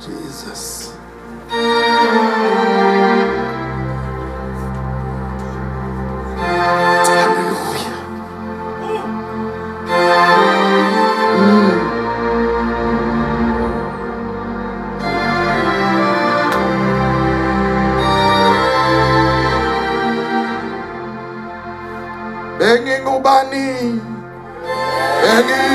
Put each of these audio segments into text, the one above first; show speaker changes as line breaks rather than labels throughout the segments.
Jesus. Hallelujah. Bengingubani? Bengi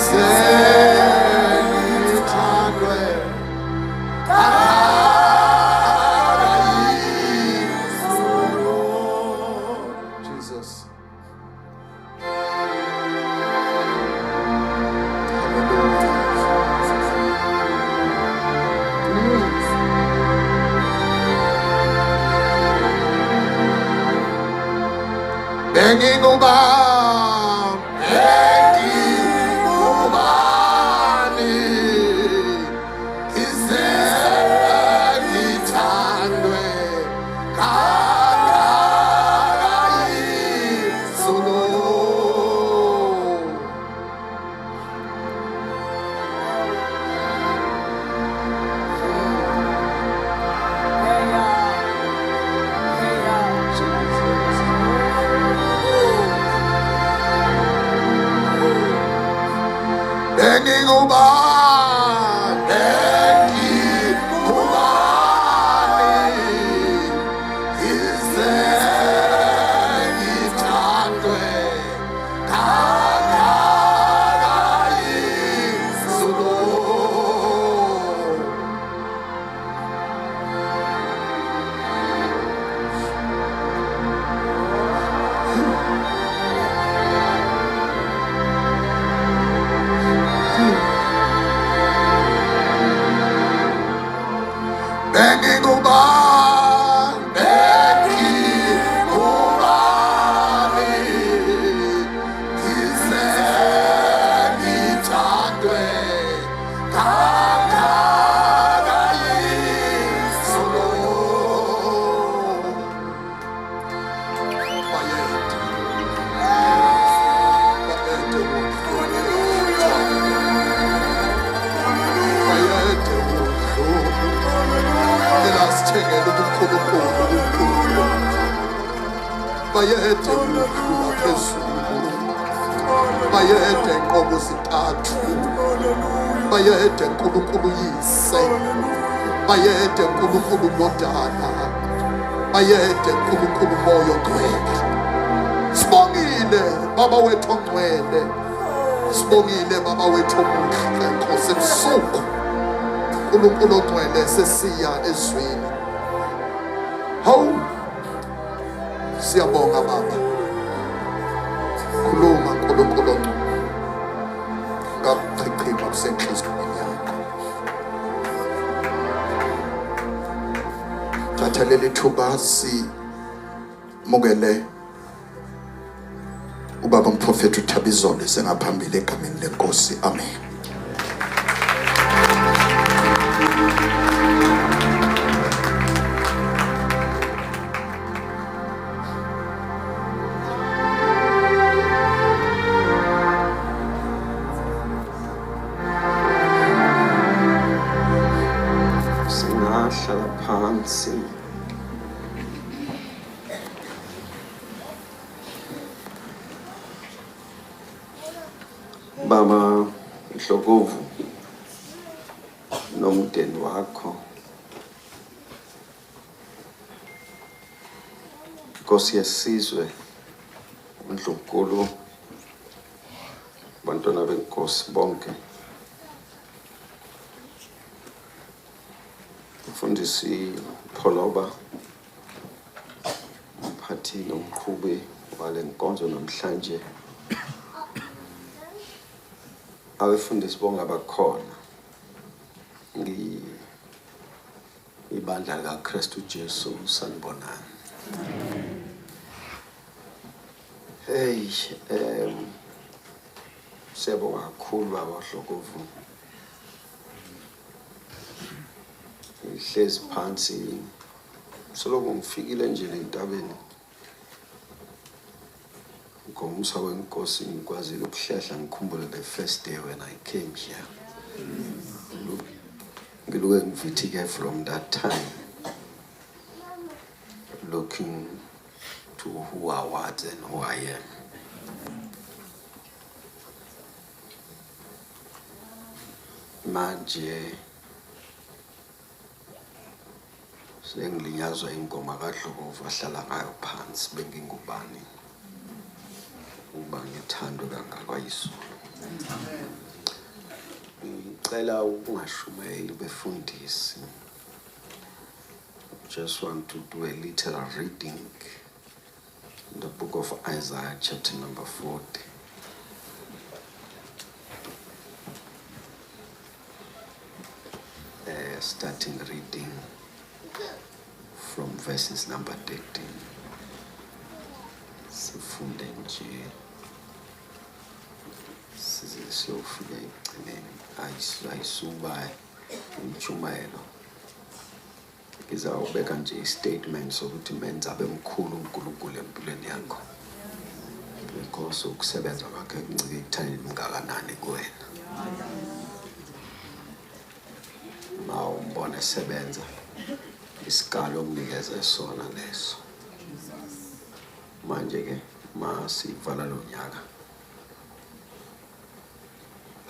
Isengithandwe kangaka Jesus. Hallelujah. Bengingubani? Bengingubani? Isengithandwe kangaka izulu. Bengingubani? Bengingubani? Isengithandwe kangaka izulu. Bengingubani? Bengingubani? Isengithandwe kangaka izulu. Bayede, bayede wodlu, bayede wodlu. Elasithengela ubunkulunkulu uNkulunkulu. Bayede wodlu laphezulu. Bayede nqobo zintathu. Bayede Nkulunkulu Yise. Bayede Nkulunkulu Ndodana. Bayede Nkulunkulu Moya Ongcwele. Sibongile Baba wethu ongcwele. Sibongile Baba wethu omuhle Nkosi ebusuku. uNkulunkulu ongcwele sesiya ezwini. Hawu siyabonga Baba. Khuluma Nkulunkulu ongcwele. Ngakuchichima kusenhliziyweni yakho. Thatha leli thuba simukele ubaba umprofethi uThabizolo sengaphambili egameni lenkosi. Amen.
Singahlala phansi. Baba Dlokovu nomndeni wakho. Nkosi yesizwe uNdlunkulu bantwana benkosi bonke. Mfundisi Pholoba umphathi nomqhubi wale nkonzo namhlanje. Abefundisi bonke abakhona ngi ibandla likaKristu Jesu sanibonani. Hey, siyabonga kakhulu baba Dlokovu. Ngihlezi phansi soloko ngifikile nje le ntabeni. Ngomusa wenkosi ngikwazile ukuhlehla ngikhumbule the first day when I came here. Ngiluke ngivithike from that time looking to who I was and who I am. Manje sengilinyazwa ingoma kaDlokovu ahlala ngayo phansi bengingubani uba ngithandwe kangaka yizulu. Ngicela ukungashumayeli befundisi. Just want to do a literal reading in the book of Isaiah chapter number 40. Starting reading from verses number 13. Sifunde nje size siyofika ekugcineni. Ayisuba intshumayelo. Ngizawubeka nje i-statement sokuthi menza abe mkhulu uNkulunkulu empilweni yakho. Because ukusebenza kwakhe kuncike ekutheni mngakanani kuwena. Ma umbona esebenza, isikalo omnikeze sona leso. Manje ke ma sivala lo nyaka,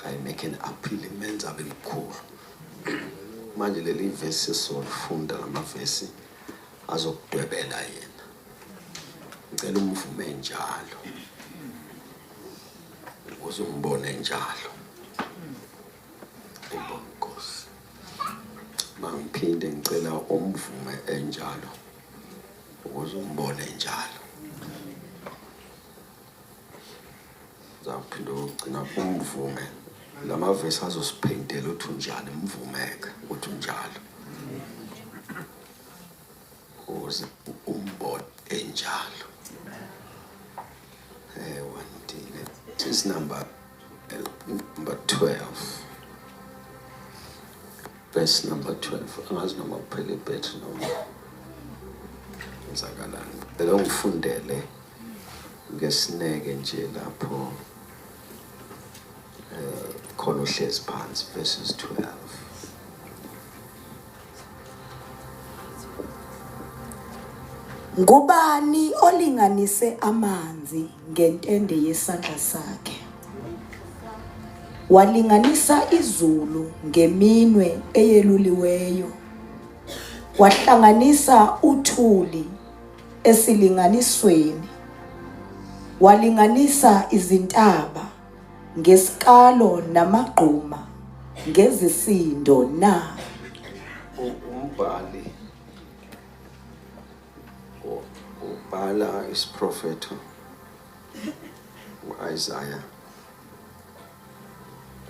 I make an appeal, menza abe mkhulu. Manje leli vesi solifunda, lamavesi azokudwebela yena. Ngicela umvume njalo ukuze umbone njalo. Ayibonge Nkosi. Mangiphinde ngicela umvume enjalo ukuze umbone njalo. Ngizawuphinda ukugcina umvume. Lamavesi azosipheyintela ukuthi unjani, mvumeke ukuthi unjalo. Ukuze umbone enjalo. Wandile. This is number 12. Verse number 12. Angazi noma kuphele ibhetri noma kwenzakalani. Cela ungifundele ngesineke nje lapho khona uhlezi phansi, verses 12.
Ngubani olinganise amanzi ngentende yesandla sakhe? Walinganisa izulu ngeminwe eyeluliweyo. Wahlanganisa uthuli esilinganisweni. Walinganisa izintaba ngesikalo namagquma ngezisindo na?
Umbhali ubhala isiprofetho uIsaiah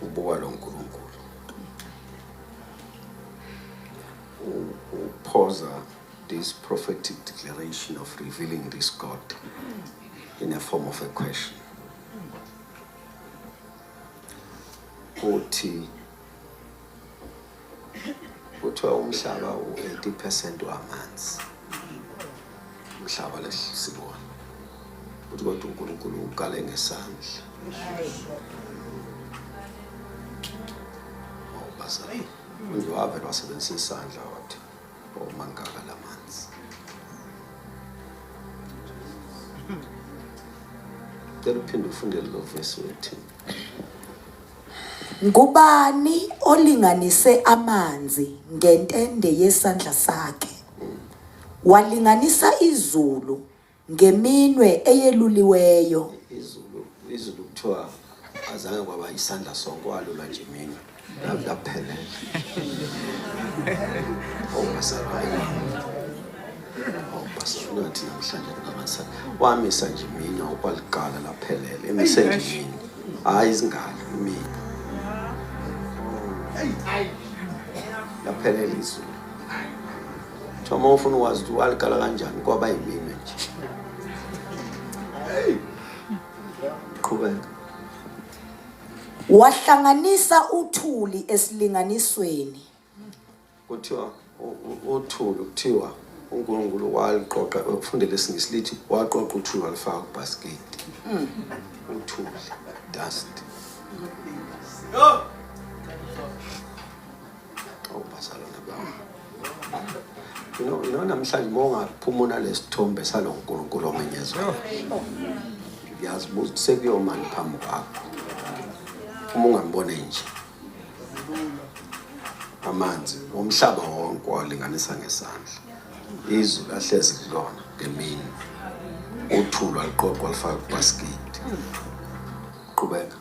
kubuka lo nkulunkulu. Uphosa this prophetic declaration of revealing this God in a form of a question. Uthi kuthiwa umhlaba u-80% wamanzi, umhlaba lesibona uthi, kodwa uNkulunkulu ukale ngesandla. Awubazali manje, wavele wasebenzisa isandla wathi omangaka lamanzi. Cela uphinde ufundele lo verse wethi.
Ngubani olinganise amanzi ngentende yesandla sakhe? Walinganisa izulu ngeminwe eyeluliweyo.
Izulu kuthiwa azange kwaba isandla sonke, walula nje iminwe laphelele. Oh bazalwane, oh bazalwane, ngathi namhlanje kunabasa wamisa nje iminwe okwaliqala laphelele, emise nje iminwe, hayi izingalo, iminwe laphelele izulu. Kuthiwa uma ufuna ukwazi ukuthi walikala kanjani, kwaba yiminwe nje. Qhubeka.
Wahlanganisa uthuli esilinganisweni.
Kuthiwa uthuli kuthiwa uNkulunkulu waliqoqa ukufundela isingisi lithi waqoqa uthuli walifaka kubhasikidi uthuli dust oh bazalwane bami you know namhlanje uma ungaphuma unalesithombe salo nkulunkulu omenyezwa ngiyazibuza ukuthi sekuyomani phambi kwakho uma ungambone nje amanzi umhlaba wonke walinganisa ngesandla izulu ahlezi kulona ngemini uthulu aliqoqwa alifaka kubhasikidi qhubeka.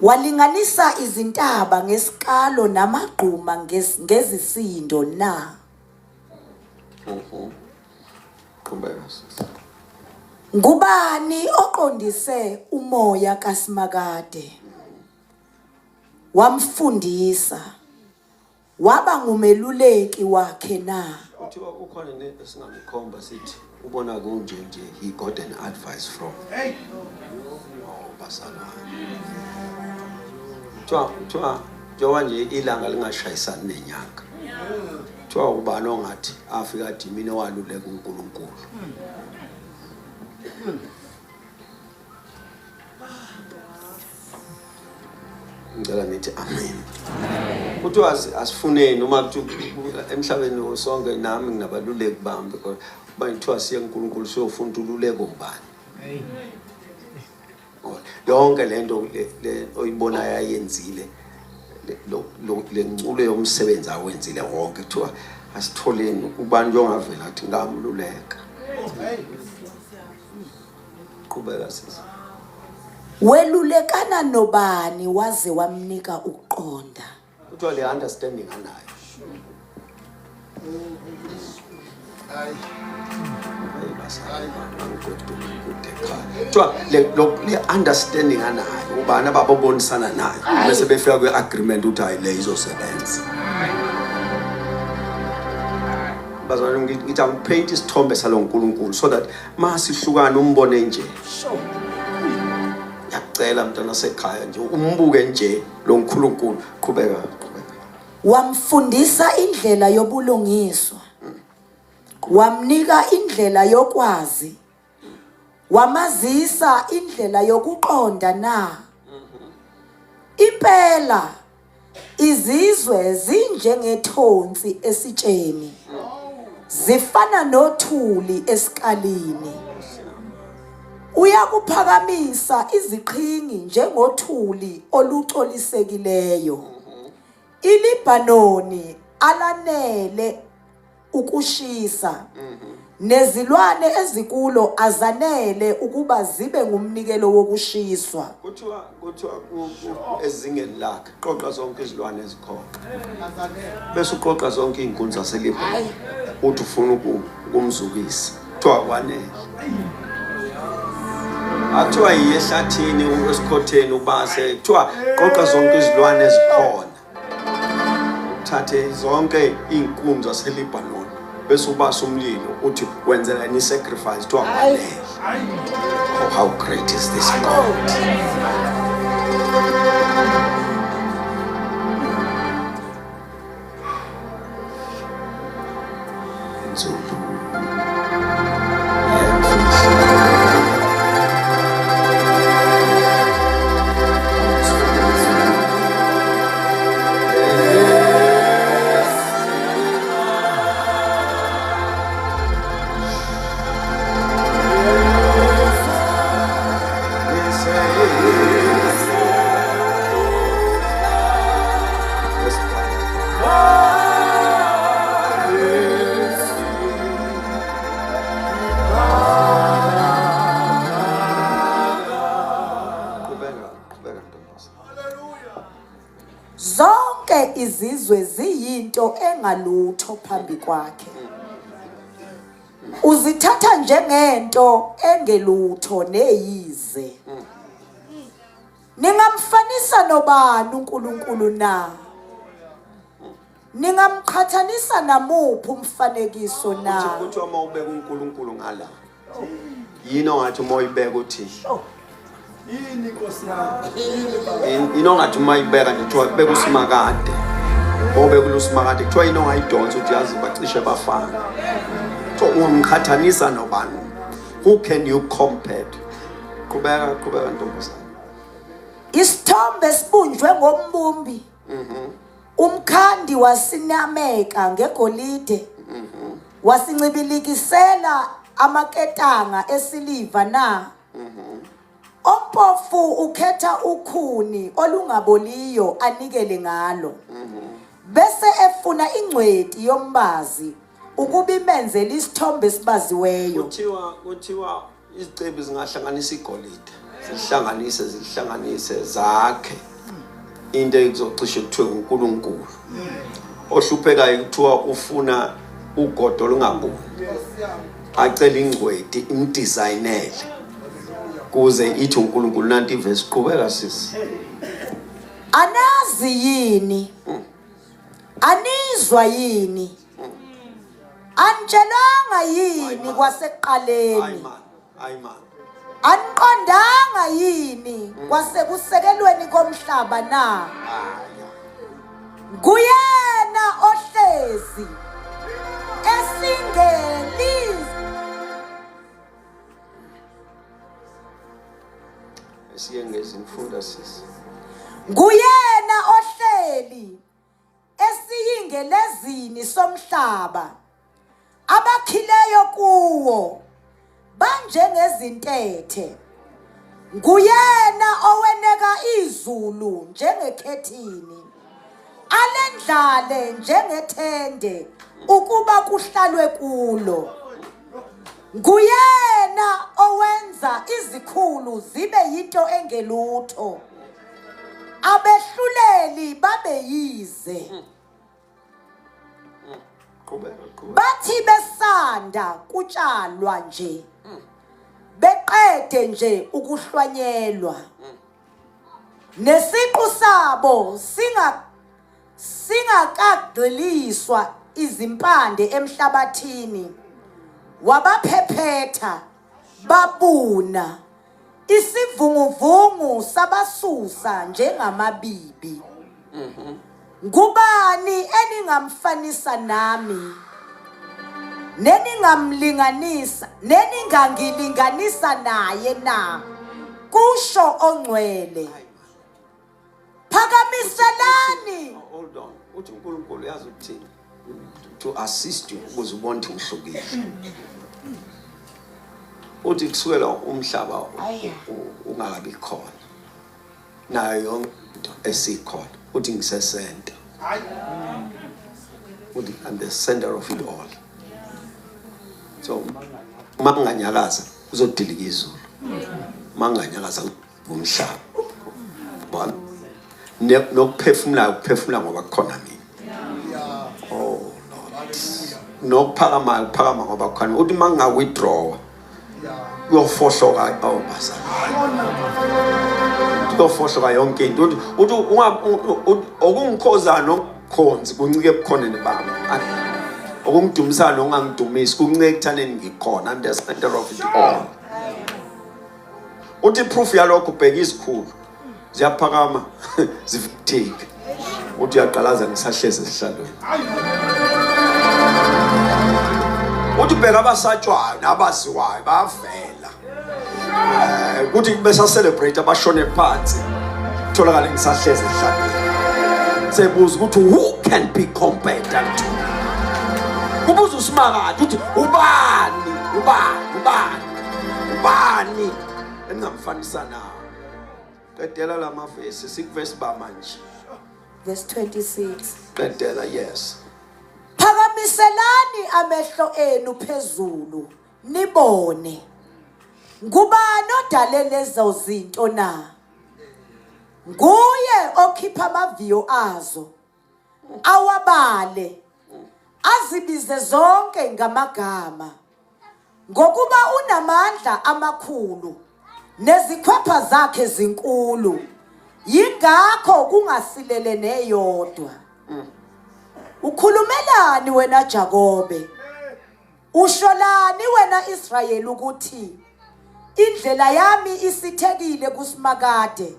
Walinganisa izintaba ngesikalo namagquma ngezisindo na?
Qhubeka sisi.
Ngubani oqondise umoya kaSimakade? Wamfundisa, waba ngumeluleki wakhe na?
Kuthiwa kukhona esingamkhomba sithi ubona kunje nje he got an advice from. Hey. Oh bazalwane. Kuthiwa njengoba nje ilanga lingashayisani nenyanga. Kuthiwa ubani ongathi afika athi mina owaluleka uNkulunkulu. Ngicela nithi amen. Kuthiwa asifuneni uma kuthiwa emhlabeni sonke nami nginabaluleki bami because uba kuthiwa siye kuNkulunkulu siyofuna ululeko ubani. Yonke lento le oyibonayo ayenzile le nculo yomsebenzi awenzile wonke kuthiwa asitholeni ubani ongavela athi ngamluleka. Qhubeka sisi.
Welulekana nobani waze wamnika ukuqonda?
Kuthiwa le understanding anayo. Hayi kuthiwa le understanding anayo ubani ababobonisana nayo bese befika kwi-agreement ukuthi hayi le izosebenza. Bazalwane ngithi angipaint isithombe salo nkulunkulu so that masihlukana umbone nje. Ngiyacela mntana sekhaya nje umbuke nje lo nkulunkulu. Qhubeka, qhubeka.
Wamfundisa indlela yobulungiswa, wamnika indlela yokwazi, wamazisa indlela yokuqonda na? Impela izizwe zinjengethonsi esitsheni, zifana nothuli esikalini. Uyakuphakamisa iziqhingi njengothuli olucolisekileyo. ILibhanoni alanele ukushisa nezilwane ezikulo azanele ukuba zibe ngumnikelo wokushiswa.
Kuthiwa ezingeni lakhe qoqa zonke izilwane ezikhona bese uqoqa zonke iy'nkuni zaseLibhanoni uthi ufuna ukumzukisa kuthiwa kwanele. Akuthiwa yiye ehlathini esikhotheni ubase kuthiwa qoqa zonke izilwane ezikhona uthathe zonke iy'nkuni zaseLibhanoni bese ubasa umlilo uthi wenzela ni sacrifice kuthiwa kwanele. Oh, how great is this God? Nzulu.
Zonke izizwe ziyinto engalutho phambi kwakhe. Uzithatha njengento engelutho neyize. Ningamfanisa nobani uNkulunkulu na? Ningamqhathanisa namuphi umfanekiso na?
Kuthiwa uma ubeka uNkulunkulu ngala yini ongathi uma uyibeka uthi
Yini Nkosi yami?
Yini ongathi uma uyibeka nje kuthiwa beka usimakade. Ngobe kulusimakade kuthiwa yini ongayidonsa uthi yazi bacishe bafana. So ungiqhathanisa nobani? Who can you compare? Qhubeka qhubeka ntombazane.
Isithombe sibunjwe ngombumbi. Umkhandi wasinameka ngegolide. Wasincibilikisela amaketanga esiliva na? Ompofu ukhetha ukhuni olungaboliyo anikele ngalo. Bese efuna ingcweti yombazi ukuba imenzele isithombe esibaziweyo.
Kuthiwa izicebi zingahlanganisa igolide, zihlanganise zihlanganise zakhe into ekuzocishe kuthiwe uNkulunkulu. Ohluphekayo kuthiwa ufuna ugodo olungabuni. Acela ingcweti imdesignele kuze ithi uNkulunkulu nanti ivesi. Qhubeka sisi.
Anazi yini? Anizwa yini? Anitshelwanga yini kwasekuqaleni?
Hayi man, hayi man.
Aniqondanga yini kwasekusekelweni komhlaba na? Nguyena ohlezi esingeli
Esiye ngezimfunda sisi.
Nguyena ohleli esiyingelezini somhlaba abakhileyo kuwo banjengezintethe. Nguyena oweneka izulu njengekhethini, alendlale njengethende ukuba kuhlalwe kulo. Nguyena owenza izikhulu zibe yinto engelutho, abehluleli babe yize.
Qhubeka qhubeka.
Bathi besanda kutshalwa nje, beqede nje ukuhlwanyelwa, nesiqu sabo singakagxiliswa izimpande emhlabathini, wabaphephetha babuna, isivunguvungu sabasusa njengamabibi. Ngubani eningamfanisa nami, neningamlinganisa, neningangilinganisa naye na? Kusho ongcwele. Phakamiselani.
Hold on. Uthi uNkulunkulu yazi ukuthini? To assist you ukuze ubone ukuthi ngihlukile. Uthi kusukela umhlaba ungakabi khona. Nayo yonke into esikhona. Uthi ngisesenta. Uthi I'm the center of it all. So uma nginganyakaza kuzodilika izulu. Uma nginganyakaza umhlaba. Nokuphefumulayo kuphefumula ngoba kukhona mina. Oh Lord. Nokuphakamayo kuphakama ngoba kukhona. Uthi uma nginga-withdraw kuyofohloka, oh bazalwane. Kuyofohloka yonke into. Uthi okungikhoza nokukhonzi kuncike ebukhoneni bami. Okungidumisa nokungangidumisi kuncike ekuthaneni ngikhona. I'm the center of it all. Uthi proof yalokho ubheka izikhulu ziyaphakama zifithike. Uthi uyaqalaza ngisahlezi esihlalweni. Uthi bheka abasatshwayo nabaziwayo bayavela. Kuthi besa celebrate abashone phansi. Tholakala ngisahlezi esihlalweni. Sebuza ukuthi who can be compared unto me? Kubuza uSimakade uthi ubani ubani ubani ubani engingamfanisa nawo. Qedela lamavesi, sikuvesi ba manje.
Verse 26.
Qedela, yes.
Phakamiselani amehlo enu phezulu nibone. Ngubani odale lezo zinto na? Nguye okhipha amaviyo azo, awabale, azibize zonke ngamagama. Ngokuba unamandla amakhulu nezikhwepha zakhe zinkulu, yingakho kungasilele neyodwa. Ukhulumelani wena Jakobe? Usholani wena Israyeli ukuthi indlela yami isithekile kuSimakade,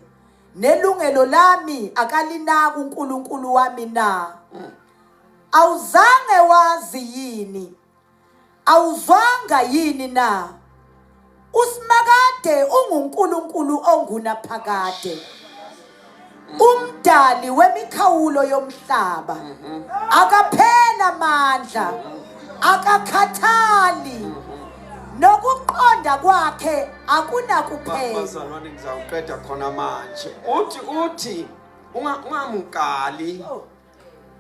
nelungelo lami akalinaki uNkulunkulu wami na? Awuzange wazi yini? Awuzwanga yini na? USimakade unguNkulunkulu ongunaphakade. Umdali wemikhawulo yomhlaba. Akaphela amandla. Akakhathali. Nokuqonda kwakhe akunakuphela.
Bazalwane ngizawuqeda khona manje. Uthi uthi ungamkali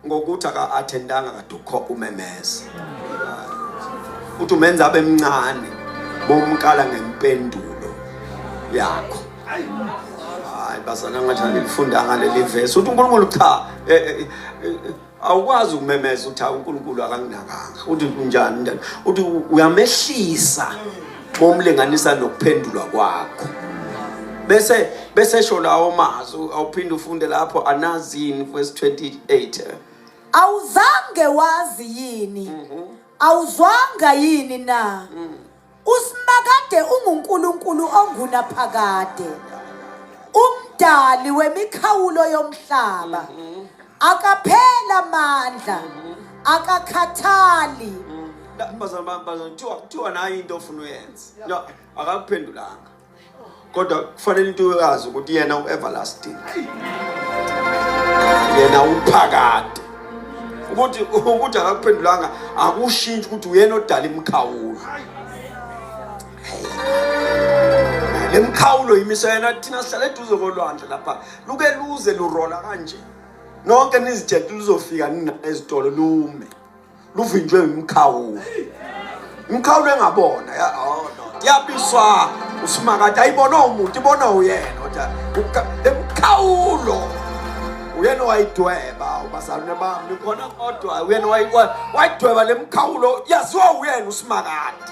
ngokuthi aka-attendanga kade umemeza. Uthi umenza abe mncane bomkala ngempendulo yakho. Hayi bazalwane ngathi anilifundanga leli verse. Uthi uNkulunkulu cha eh, eh, eh, awukwazi ukumemeza uthi uNkulunkulu akanginakanga. Uthi kunjani njani? Uthi uyamehlisa bomlinganisa nokuphendulwa kwakho. Bese bese sho lawo mazwi awuphinde ufunde lapho anazini verse 28.
Awuzange wazi yini? Awuzwanga yini na? USimakade unguNkulunkulu ongunaphakade. Umdali wemikhawulo yomhlaba. Akaphela amandla. Akakhathali.
Bazalwane bami, bazalwane, kuthiwa kuthiwa nayo into ofuna uyenze. No, akakuphendulanga. Kodwa kufanele into uyazi ukuthi yena u-everlasting. Yena uphakade. Ukuthi ukuthi akakuphendulanga akushintshi ukuthi uyena odala imikhawulo. Le mikhawulo imiswa yena thina sihlala eduze kolwandle lapha. Luke luze lurola kanje. Nonke nizitshela luzofika nina ezitolo lume. Luvinjwe imikhawulo. Imikhawulo engabona ya oh no. Yabiswa uSimakade ayibona umuntu ibona uyena kodwa emikhawulo uyena owayidweba ubazalwane bami nikhona kodwa uyena wayidweba lemikhawulo yaziwa uyena uSimakade.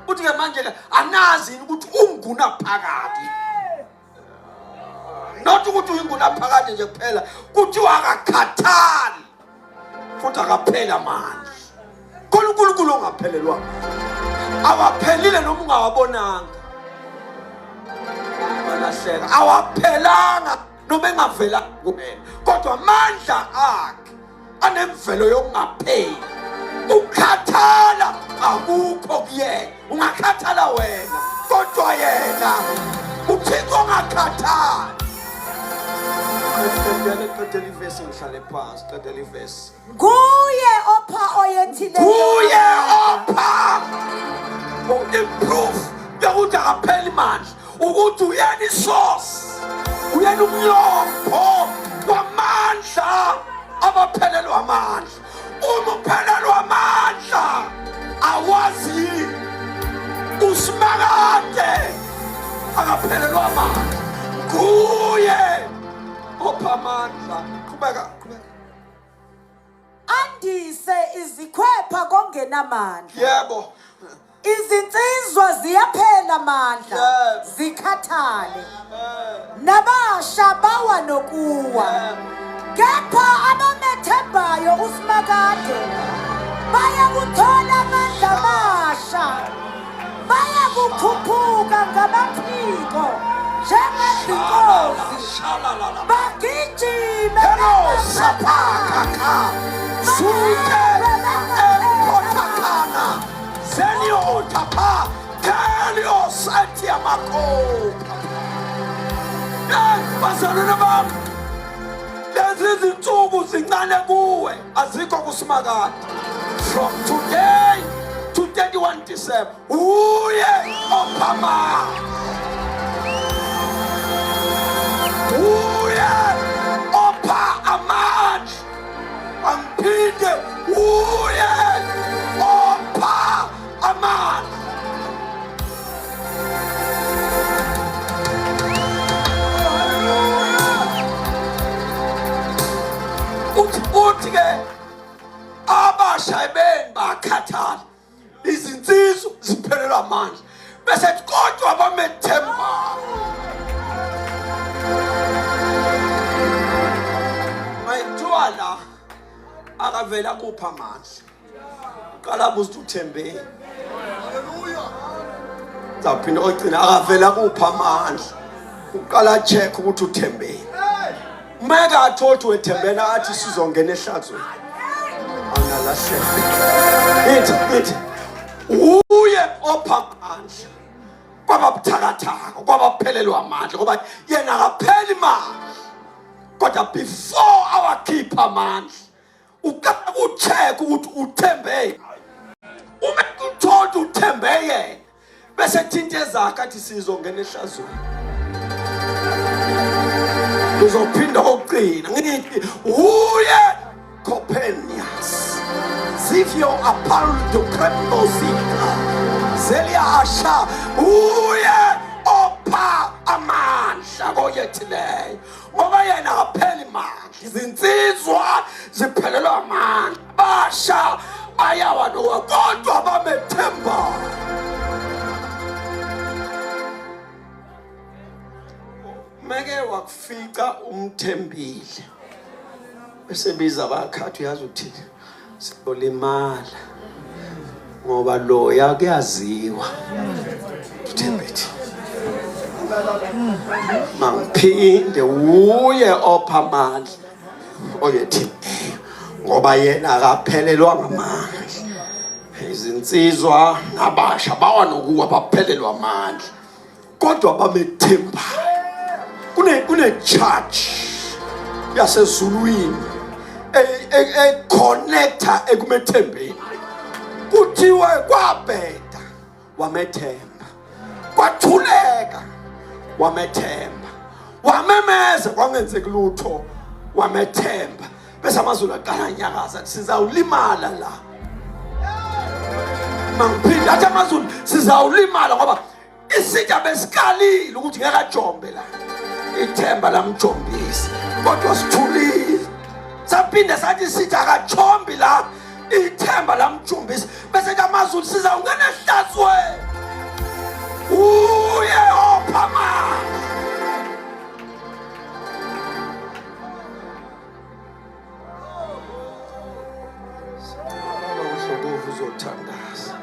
Uthi ke manje ke anazi yini ukuthi unguna phakade. Not ukuthi uyinguna phakade nje kuphela, kuthiwa akakhathali futhi akapheli amandla. Khona uNkulunkulu ongaphelelwa awaphelile noma ungawabonanga. Balahleka awaphelanga noma engavela kuwena, kodwa amandla akhe anemvelo yokungapheli. Ukukhathala akukho kuyena, ungakhathala wena kodwa yena uThixo ongakhathali. Qedela ivesi ngihlale phansi, qedela ivesi.
Nguye opha oyethileyo.
Nguye opha i-proof yokuthi akapheli mandla ukuthi uyena isource uyena umnyombo wamandla abaphelelwa amandla uma uphelelwa amandla awazi usimakade akaphelelwa amandla nguye opha amandla qhubeka qhubeka
Andise izikhwepha kongenamandla.
Yebo.
Izinsizwa ziyaphela amandla,
Yebo.
zikhathale. Nabasha bawa nokuwa. Kepha abamethembayo uSimakade bayakuthola amandla amasha. Bayakukhuphuka ngamaphiko njengezinkozi.
Shalalala.
Bagijime
Hello, sapakaka. Sute empotakana. Zeniotapa. Kelios etiamakopa. Eh, bazalwane bami. Lezi zinsuku zincane kuwe azikho kusimakade. From today to 31 December uye ophama. Uye opha amandla. Angiphinde uye opha amandla. Uthi uthi ke abasha beni bakhathala izinsizwa ziphelelwa amandla bese kodwa bamethemba mayithiwa la akavela kupha amandla Qala buza ukuthi uthembeni. Zawuphinda ogcina akavela kupha amandla. Uqala check ukuthi uthembeni.
Meka athothi wethembena athi sizongena ehlazweni. Angalahleka. Ithi uye opha amandla kwababuthakathaka, kwabaphelelwa amandla, ngoba yena akapheli mandla. Kodwa before awakhipha amandla, uqala ukucheck ukuthi uthembe. Uma uthola uthembe yena, bese thinta ezakhe athi sizongena ehlazweni. Uzophinda okugcina ngithi uye Copernicus Zivio Apollo Kremnosika Zelia Asha uye opha amandla koyethileyo, ngoba yena akapheli mandla. Izinsizwa ziphelelwa amandla, basha bayawa nowa, kodwa bamethemba. Meke wakufica umthembile, bese biza abakhathi, uyazi ukuthini, sizolimala ngoba loya kuyaziwa uthembethi. Mangiphinde, uye opha amandla oyethileyo, ngoba yena akaphelelwa ngamandla. Izinsizwa nabasha bawa nokuwa, baphelelwa amandla, kodwa bamethemba. Kune church yasezulwini e-connecta ekumethembeni. Kuthiwe kwabheda, wamethemba, kwathuleka, wamethemba, wamemeza, kwangenzeki lutho, wamethemba. Bese amazulu aqala anyakaza, sizawulimala la. Mangiphinda athi amazulu sizawulimala, ngoba isitsha besikalile ukuthi ngeke ajombe la. Ithemba lamjombisa, kodwa sithulile. Saphinde sathi isitsha akajombi la, ithemba lamjombisa. Bese ke amazulu sizawungena ehlazweni. Uye opha amandla. Uzothandaza.